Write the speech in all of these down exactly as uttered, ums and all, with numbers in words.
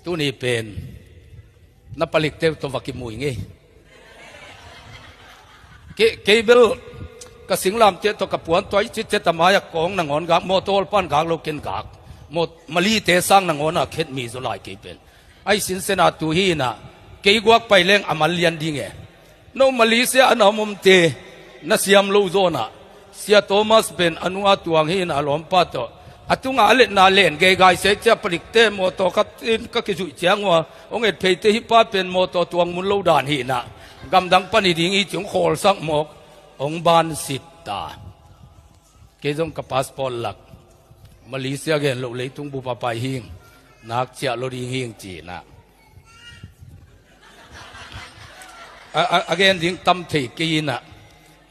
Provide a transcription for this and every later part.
Tuni pen na palikte tawh va kimu ing ei. Ke, kei bel ka singlamteh tawh ka puan tawh i citcet a mai-ah kawng nangawn gak, mawtaw pan gak lo ken gak. Maw, Malite sang nangawn a khet mi zaw lai kei pen. Ahi sinsen a tu hi inah kei guak pai leng a mal lian ding e. No Malaysia a na om omte na siam lo zawnah Sia Thomas pen a nunga tuang hi inah a lawmpa tawh a tungah a letna len geigai sek ciah palikte mawtaw khat in ka kizuih ciang uh a hong et pheite hih pa pen mawtaw tuang mun lo dan hi inah gamdang pan hi ding hi ci hong khawlsak mawk hong bansit ta. Kei zong ka passport lak Malaysia gen loh leitung bup a pai hing nak ciah lo ding hing ci inah a, a, a gen ding tam thei kei inah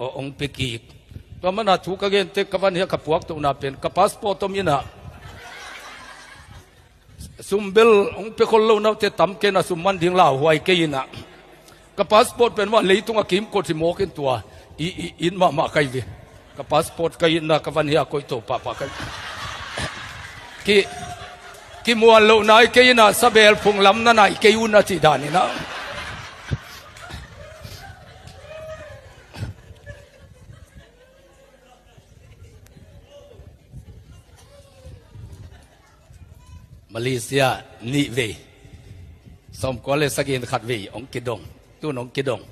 aw, hong pia kik. Tua mana thu ka gen tek ka van hia ka puak tohna pen ka passport om inah sum bel hong pia khol lo naute tam kei inah sum man ding lauhuai kei inah ka passport pen mah leitung a kimkot hi mawk in tua i, i, in mahmah kai ve. Ka passport ka itna ka van hia koih to pahpah kai. Ki, kimuan loh nai kei inah sabel phung lam na naih kei un a cih dan inah. Malaysia nih vei sawmkua le sagih in khat vei hong kidong. Tun hong kidong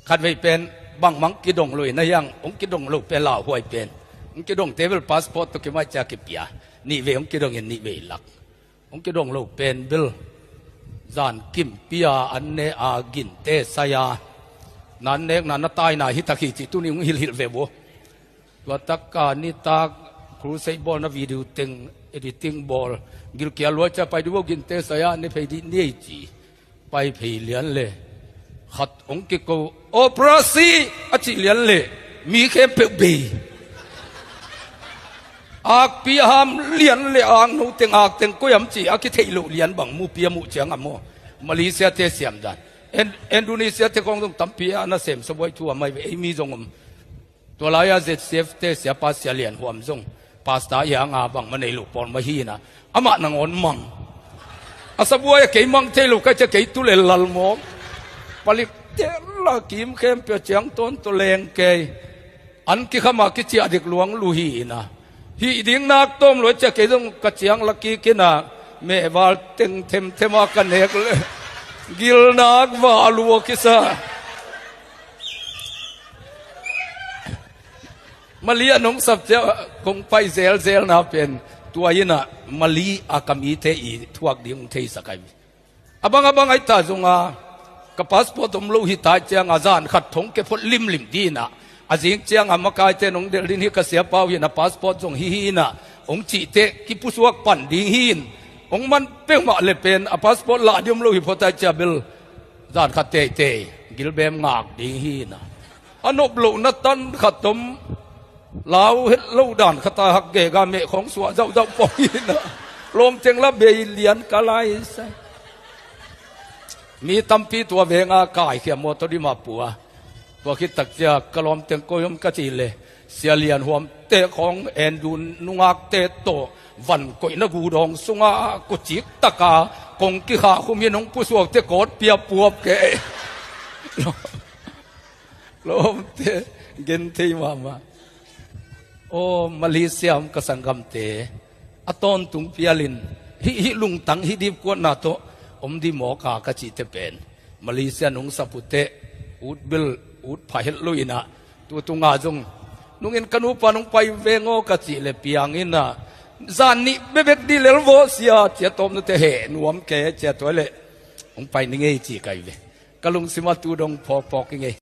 khat vei pen bangmah hong kidong lo inah hiang hong kidong lo pen lauhuai pen hong kidong te bel passport tawh kimaih ciah kipia. Nih vei hong kidong in nih vei lak hong kidong lo pen bel zan kimpi a an ne a ginte sai a na an nek na na taina hi tak hi ci tuni hong hilhilh ve uh. Tua tak a nitak crusade bawlna video teng editing bawl gilkial luai ciah pai dih uh ginte sai a ne phei dih ni ei ci. Pai phei lian le khat hong kiko operasi a cih lian le mi khempeuh bei. Akpi a ham lian le akno teng ak teng koi am ci a kitheih loh lian bang mupi a muh ciang a maw. Malaysia te siam dan. In, Indonesia te khawng zong tampi a na sem sabuai thu a mai ve ei mi zong om. Tua lai-a Z C F te siapa Sia Lian Huam zong pastor i hanga bangmah nei lo pawl mah hi inah amah nangawn mang. A sabuai a kei mang thei lo kai ciah kei tu le lal mawk. Palik tela kim khempeuh a ciang tawn tawh leng kei an kikham a kiciah dik luang lu hi inah hih ding nak tawm luai ciah kei zong ka ciang la kik inah mehval teng themthem a ka nek le gilnak va a lua kisa. Mali a nungsap ciah kong pai zelzelna pen tua inah Mali a ka mite i thuak ding hong theisak ahi. A bang a bang ahi ta zong a ka passport om lo hi ta ciang a zan khat thong kephot limlim dih inah a zing ciang a makaite nong delh din hi ka siapa uh hi inah passport zong hi hi inah hong cih teh kipusuak pan ding hi in hong man peuhmah le pen a passport lah dih om lo hi phot ahi ciah bel zan khat teitei gilbem ngak ding hi inah a nop lohna tan khat om. Lau het lo dan khat a hak gega meh khawng suah zauhzauh pawh hi inah lawmteng la bei lian ka lai sai. Mi tampi tua venga kaikhia mawtaw dih mah pua. Tua khit tak ciah ka lawmteng koi om ka cih le Sia Lian Huam te khawng en dun nungak te tawh van koihna gudawng sunga kucik taka kong kikhah khum hi nong pusuak te kawt pia puap kei. Lawmte gen thei mahmah. Aw Malaysia om ka sanggamte a tawntung pialin hih hih lungtang hih dipkuatna tawh om dih mawk a ka cihte pen Malaysia nungsap uh teh ut bil ut phah het lo inah tutunga zong nungin ka nupa nong pai veng aw ka cih le piang inah zan nih bebek dih lel vawh sia cia tawpnate heh nuam kei cia tuai leh hong pai ni ngei ci kai ve. Ka lungsim a tu dong phawkphawk i ngei.